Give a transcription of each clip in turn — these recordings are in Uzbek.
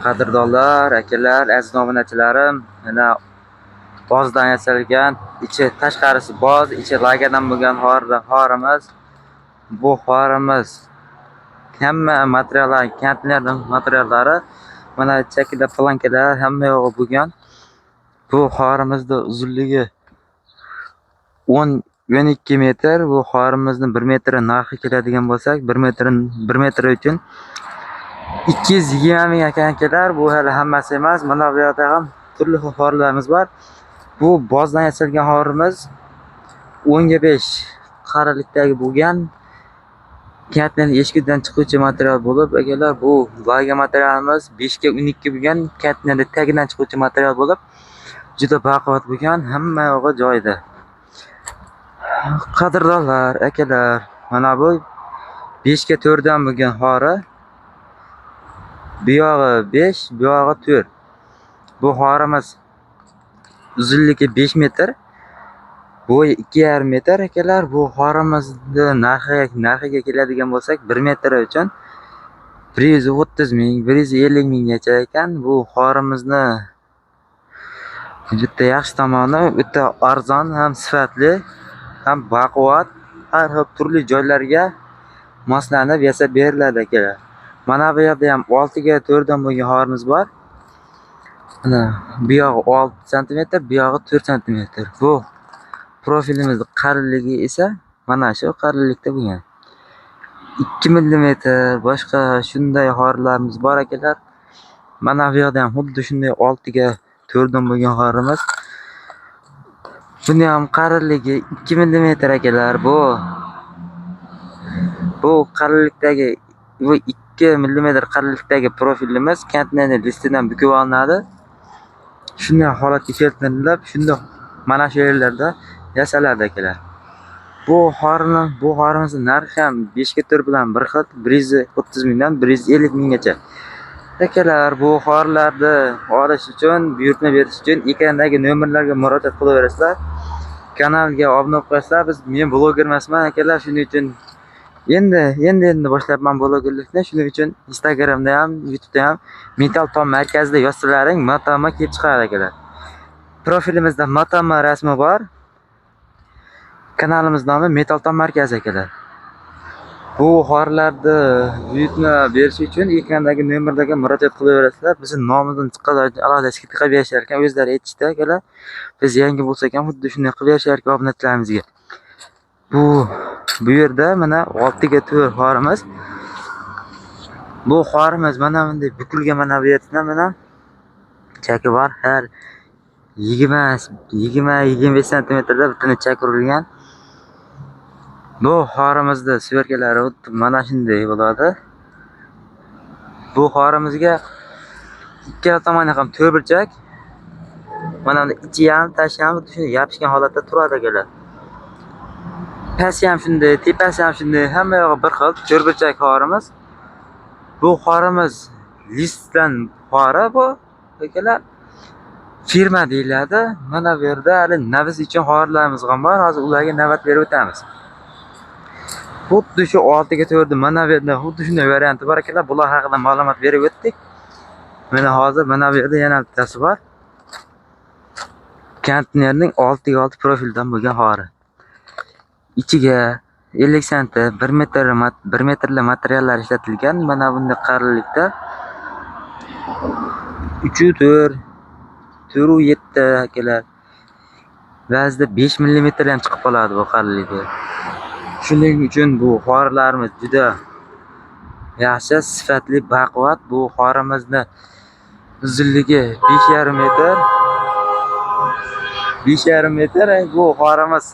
Qadrdonlar, akalar, aziz obunachilarim, mana bozdan yasalgan, ichi tashqarisi boz, ichi lagadan bo'lgan xorimiz. Bu xorimiz hamma materiallar, konteyner materiallari, mana chakida plankalar hamma yog'i bo'lgan. Bu xorimizni uzunligi 10 12 metr. Bu xorimizni 1 metri narxi keladigan bo'lsak, 1 metri 1 metri uchun 220 ming ekan, akalar. Bu hali hammasi emas. Mana bu yerda ham turli xil xorlarimiz bor. Bu bozdan yasalgan xorimiz 10 ga 5 qarilikdagi bo'lgan konteyner eshigidan chiquvchi material bo'lib, akalar, bu laga materialimiz 5 ga 12 bo'lgan konteynerni tagidan chiquvchi material bo'lib, juda baquvvat bo'lgan, hamma yog'i joyida. Qadrdonlar, akalar, mana bu 5 ga 4 dan bo'lgan xori. Bu yog'i 5, bu yog'i 4. Bu xorimiz uzunligi 5 metr, bo'yi 2,5 metr, akalar. Bu xorimizni narxiga keladigan bo'lsak, 1 metri uchun 130 ming, 150 minggacha ekan. Bu xorimizni bitta yaxshi tomoni o'ta arzon, ham sifatli, ham baquvvat, har xil turli joylarga moslanib yasab beriladi, akalar. Mana bu yerda ham 6 ga 4 dan bo'lgan xorimiz bor. Mana bu yog'i 6 santimetr, bu yog'i 4 santimetr. Bu profilimizni qalinligi esa mana shu qalinlikda bo'lgan. 2 millimetr boshqa shunday xorlarimiz bor, akalar. Mana bu yerda ham xuddi shunday 6 ga 4 dan bo'lgan xorimiz. Buni ham qalinligi 2 millimetr, akalar. Bu qalinlikdagi, bu 2 millimetr qalinlikdagi profilimiz konteyner listidan bukib olinadi. Shunday holatga keltirilib, shunday mana shu yerlarda yasaladi, akalar. Bu xorimizni narxi ham 5 ga 4 bilan bir xil, 130 mingdan 150 minggacha. Akalar, bu xorlarni olish uchun, buyurtma berish uchun ekrandagi nomerlarga murojaat qilaverasizlar. Kanalga obuna bo'lib qo'yasizlar. Men bloger emasman, akalar, shuning uchun endi boshlayapman blogerlikni. Shuning uchun Instagramda ham, YouTube'da ham Metal Tom markazida yozsalaring, Matama kelib chiqadi, akalar. Profilimizda Matama rasmi bor. Kanalimiz nomi Metal Tom markazi, akalar. Bu xorlarni buyurtma berish uchun ekrandagi nomerlarga murojaat qilaverasizlar. Bizni nomimizdan chiqqan alohida скидка qilib berishar ekan, o'zlari aytishdi, akalar. Biz yangi bo'lsak ham xuddi shunday qilib berishar ekan obunachilarimizga. Bu yerda mana 6 ga 4 xorimiz. Bu xorimiz mana bunday bukilgan, mana bu yerda mana chaki bor. Har 20 20 25 santimetrda bittani chak urilgan. Bu xorimizni свёртка lari mana shunday bo'ladi. Bu xorimizga ikkala tomoni ham to'rtburchak. Mana buni ichi ham, tashi ham shunday yopishgan holatda turadi, akalar. Pasti ham shunday, tepasi ham shunday, hamma yog'i bir xil to'rtburchak xorimiz. Bu xorimiz listdan xori bu, akalar. Firma deyiladi. Mana bu yerda hali navs uchun xorlarimiz ham bor. Hozir ularga navbat berib o'tamiz. Xuddi shu 6 ga 4 mana bu yerda xuddi shunday varianti bor, akalar. Bular haqida ma'lumot berib o'tdik. Mana hozir mana bu yerda yana bittasi bor. Konteynerning 6 ga 6 profildan bo'lgan xori. Ichiga 50 santi, 1 metr, 1 metrli materiallar ishlatilgan. Mana bunday qalinlikda 3 4 4 7, akalar. Ba'zida 5 millimetr ham chiqib qoladi bu qalinligi. Shuning uchun bu xorilarimiz juda yaxshi, sifatli, baquvvat. Bu xorimizni uzunligi 5,5 metr. 5,5 metr. Bu xorimiz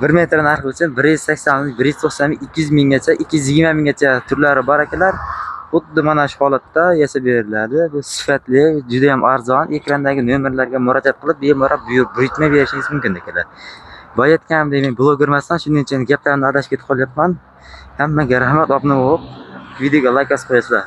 1 metr narxi uchun 180 ming, 190 ming, 200 minggacha, 220 minggacha turlari bor, akalar. Xuddi mana shu holatda yasab beriladi. Bu sifatli, juda ham arzon. Ekrandagi nomerlarga murojaat qilib, bemalol buyurtma berishingiz mumkin, akalar. Boya aytganimdek, men bloger emasman, shuning uchun gaplarimni adashib ketib qolyapman. Hammaga rahmat, obuna bo'lib, videoga layk bosib qo'yasizlar.